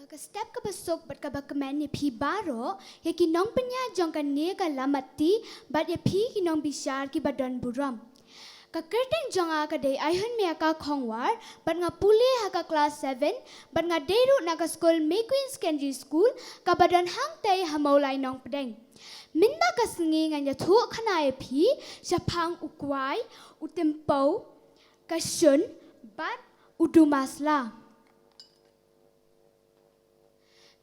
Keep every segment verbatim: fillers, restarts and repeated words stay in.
Ka step kaba suk bad kaba kmen ïa phi baroh, ïa ki nongpynïaid jong kane ka lamati, bad ïa phi ki nongbishar kiba don burom. Ka kyrteng jong nga ka dei Aihun Miaka Khongwar, bad nga pule ha ka klas seven, bad nga dei ruh na ka skul May Queen Secondary School, kaba don hangtei ha Mawlai Nongpdeng. Mynta ka sngi ngan ïathuh khana ïa phi shaphang u kwai, u tympew, ka shun, bad u dumasla.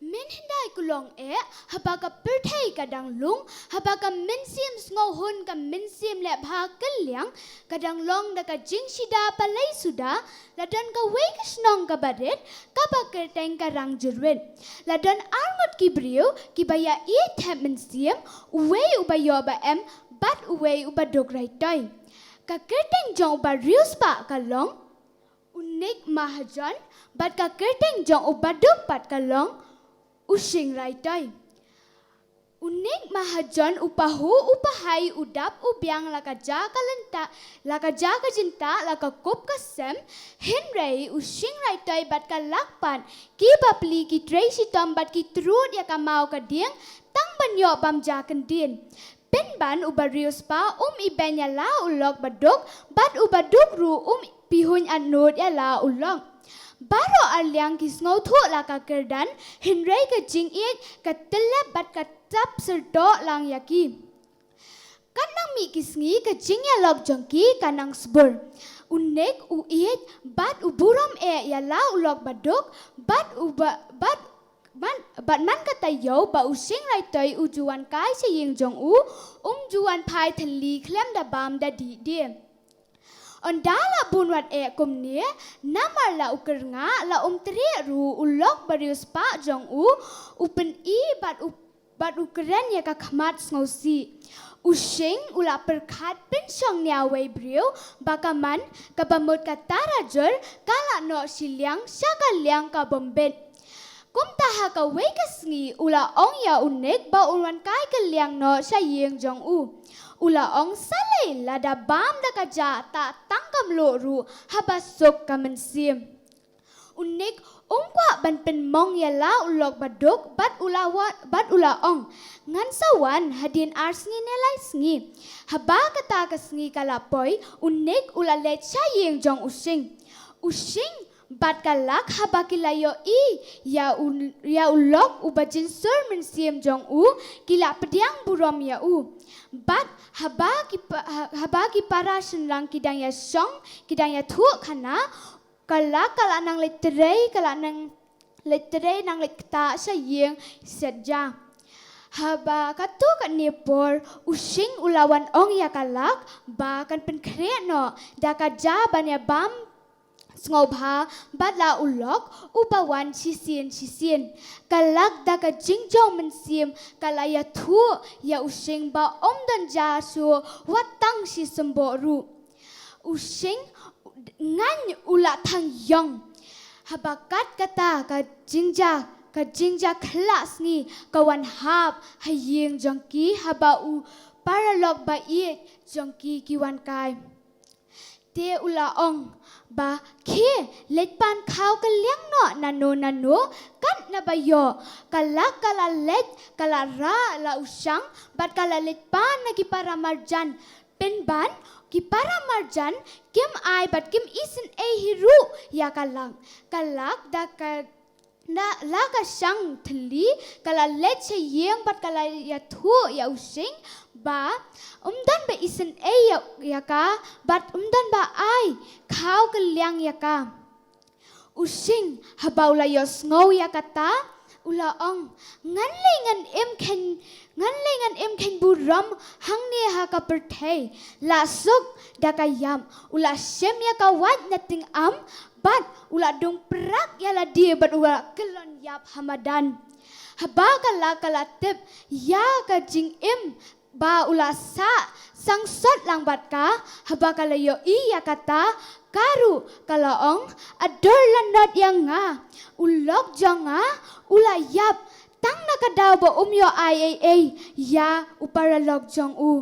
Mynhyndai ka long eh, haba ka pyrthei ka dang lung, haba ka mynsiem sngewhun, ka mynsiem leh bha kylliang, ka dang long da ka jingshida palei suda, la don kawei ka shnong kaba rit, kaba kyrteng ka Rangjyrwit. La don arngut ki briew, kiba ïa ïeit thep mynsiem, uwei uba ïoh ba em, bad uwei uba duk raitoi. Ka kyrteng jong uba riewspah ka long u Nik Mahajon, bad ka kyrteng jong uba duk pat ka long u Shing Raitoi. U Nik Mahajon u pahuh u pahai, u dap u biang, la ka ja ka lynta, la ka ja ka jynta, la ka kup ka sem, hynrei u Shing Raitoi bad ka Lak pat, ki bapli ki trei shitom bad ki trud ïa ka maw ka dieng, tang ban ïoh bam ja kyndin. Pynban uba riewspah um ibeiñ ïa la u lok ba duk, bad uba duk ruh um pihuiñ atnud ïa la u lok. Baroh arliang ki sngewthuh la ka kyrdan, hynrei ka jingïeit, ka tyllep bad ka tap syrdoh lang ïa ki. Kat nang mih ki sngi ka jingïalok jong ki ka nang sbur. U Nik u ïeit, bad u burom eh ïa la u lok ba duk, bad uba, bad man, bad man ka taïew ba u Shing Raitoi u ju wan kai sha ïing jong u, um ju wan phai thylli khlem da bam da dih de. Ynda la bun wat eh kumne, namar la u kyrngah, la um treh ruh u lok ba riewspah jong u, u pyni bad u, bad u kren ïa ka khmat sngewsih. U Shing u la pyrkhat pynshong nia wei briew, ba ka man, kaba mut ka tarajur, ka la noh shiliang, sha ka liang ka bym bit. Kumta ha kawei ka sngi u la ong ïa u Nik ba un wan kai kylliang noh sha ïing jong u. U la ong sa lei lada bam da ka ja ta tang ka mluh ruh haba suk ka mynsiem. U Nik um kwah ban pynmong ïa la u lok ba duk bad u la wa-, bad u la ong. Ngan sa wan hadien ar sngi ne lai sngi. Haba kata ka sngi ka la poi, u Nik u la leit sha ïing jong u Shing. U Shing bad ka Lak haba ki la ïohi ïa u, ïa u lok uba jynsur mynsiem jong u, ki la pdiang burom ïa u. Bad haba ki pa-, ha-, haba ki para shynrang ki dang ïa shong, ki dang ïathuh khana, ka Lak ka la nang leit trei, ka la nang leit trei nang leit ktah sha ïing siat ja. Haba katto katne por u Shing u la wan ong ïa ka Lak ba kan pynkhreh noh da ka ja ban ïa bam sngewbha bad la u lok uba wan shisien shisien. Ka Lak da ka jingjong mynsiem ka la ïathuh ïa u Shing ba ym don ja shuh wat tang shi symboh ruh. U Shing ngaiñ u la thang ïong. Haba kat kata ka jingjia, ka jingjia khlak sngi ka wan hap ha ïing jong ki haba u paralok ba ïeit jong ki ki wan kai. Te u la ong ba khie leit pan khaw kylliang noh nano nano kat naba ïoh. Ka Lak ka la leit ka la rah la u Shang bad ka la leit pan na ki para marjan. Pynban ki para marjan kim ai bad kim isynei hi ruh ïa ka Lak. Ka Lak da ka, da la ka shang thylli ka la leit sha ïing bad ka la ïathuh ïa u Shing ba ym don ba isynei ïa, ïa ka bad ym don ba ai khaw kylliang ïa ka. U Shing haba u la ïohsngew ïa kata u la ong, ngan lei ngan im kheiñ, ngan lei ngan im kheiñ burom hangne ha ka pyrthei. La suk da ka ïap u la shim ïa ka wait na tyngam bad u la dung prak ïa lade bad u la kyllon ïap ha madan. Haba ka Lak ka la tip ïa ka jingim ba u la sah sangsot lang bad ka, haba ka la ïohi ïa kata, ka ruh ka la ong, adur lanot ïa nga, u lok jong nga u la ïap, tang na ka daw ba um ïoh ai ei ei ïa u paralok jong u.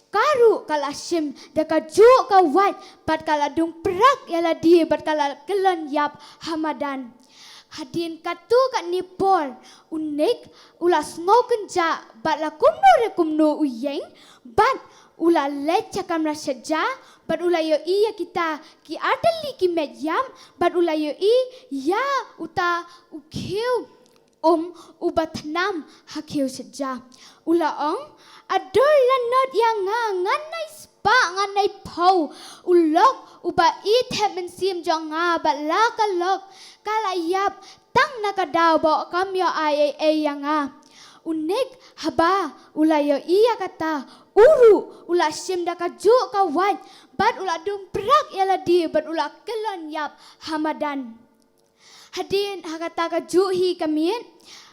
Ka ruh ka la shim da kajuh ka wait bad ka la dung prak ïa lade bad ka la kyllon ïap ha madan. Hadien katto katne por, u Nick u la sngew kynjah bad la kumno re kumno u ïeng, bad u la leit sha kamra shet ja, bad u la ïohi ïa kita ki artylli ki met ïap, bad u la ïohi ïa uta u khiew um uba thnam ha khiew shet ja. U la ong, "A dur lanot ïa nga, ngan nai spah, ngan nai phew. U lok uba ïeit thep mynsiem jong nga bad la ka lok ka la ïap tang na ka daw ba kam ïoh ai ei ei ïa nga." U Nick haba u la ïohi ïa kata, u ruh u la shim da kajuh ka wait bad u la dung prak ïa lade bad u la kyllon ïap ha madan. Hadien ha kata kajuh hi ka miet,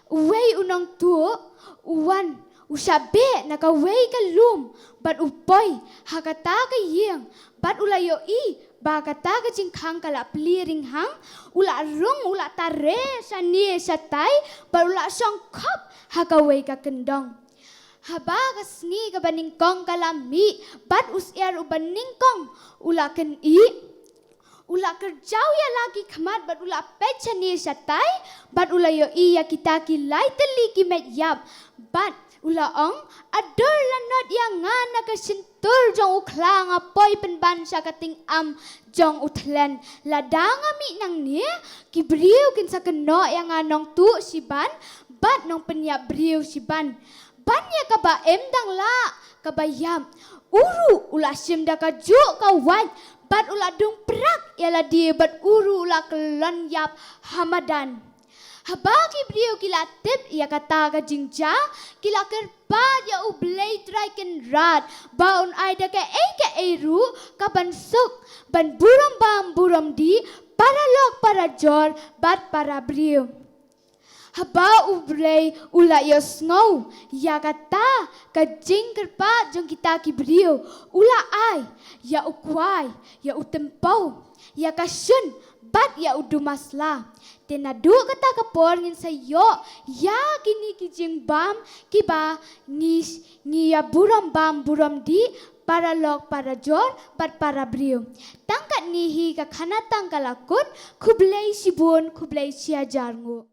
uwei u nongtuh u wan, u shah beh na kawei ka lum, bad u poi ha kata ka ïing, bad u la ïohi ba kata ka jingkhang ka la plie ringhang, u la rung, u la tare shane shatai, bad u la shongkhop ha kawei ka kyndong. Haba ka sngi kaba nyngkong ka la mih, bad u syiar uba nyngkong u la kynnoh, u la kyrjaw ïa la ki khmat bad u la peit shane shatai, bad u la ïohi ïa kita ki lai tylli ki met ïap, bad u la ong, "A dur lanot ïa nga na ka shyntur jong u khla, nga poi pynban sha ka tyngam jong u thlen. Lada nga mih nangne, ki briew kin sa kynnoh ïa nga nongtuh shiban bad nongpynïap briew shiban." Ban ïa kaba im dang lah kaba ïap, u ruh u la shim da kajuh ka wait bad u la dung prak ïa lade bad u ruh u la kyllon ïap ha madan. Haba ki briew ki la tip ïa kata ka jingjia, ki la kyrpad ïa U Blei Trai Kynrad ba un ai da kaei kaei ruh ka ban suk ban burom bam burom dih, para lok para jor bad para briew. Haba U Blei u la ïohsngew ïa kata ka jingkyrpad jong kita ki briew, u la ai ïa u kwai, ïa u tympew, ïa ka shun bad ïa u dumasla. Te naduh kata ka por ngin sa ïoh ïa kine ki jingbam kiba ngi, ngi ïa burom bam burom dih, para lok para jor bad para briew. Tang katne hi ka khana tang ka la kut. Khublei shibun, khublei shihajar nguh.